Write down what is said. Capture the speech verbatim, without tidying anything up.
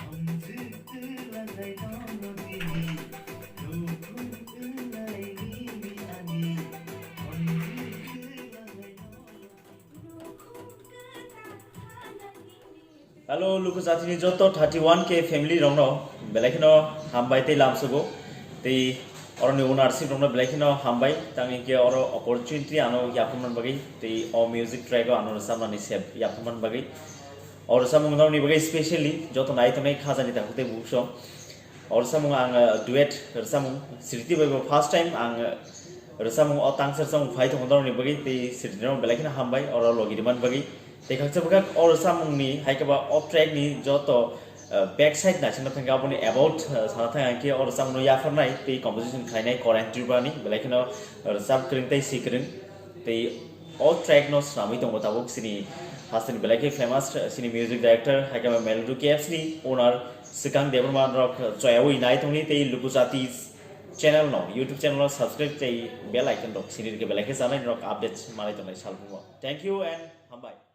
Hello, Luku Jatini joto thirty one K family rokno belai kheno hambai tei lamsugo. Tei oroni ownership rokno belai kheno hambai. Tangwi khe oro opportunity ano yapharman bagwi tei o music track o ano rwchapnani sep yapharman bagwi. O rwchapmung rokni bagwi specially joto nai tongnai khajani takhuk tei bukhuk song. O rwchapmung ang, uh, duet rwchapmung Sriti bai bo first time ang, uh, rwchapmung o tangsa rwchapmung phai tongo norokni bagwi tei Sriti no belai kheno hambai oro logi rwmani bagwi. Tei khaksa bwkhak o rwchapmungni hai khe ba o track ni joto, uh, back side naisingno thangkhe aboni about, uh, sana thang ang khe o rwchapmungno yapharnai tei composition khlainai Koren Tripurani belai kheno rwchap kwrwng tei si kwrwng. Tei o track no swnamwi tongo tabuk chini hasteni belai khe famous, uh, chini music director hai khe ba Melody Caps ni owner Swkang Debbarma rok choyawi nai tongni tei Luku Jati channel no, YouTube channel no subscribe tei bell icon rok sini rikhe belai khe chanai rok updates manai tongnai salbungo. Thank you and hambai.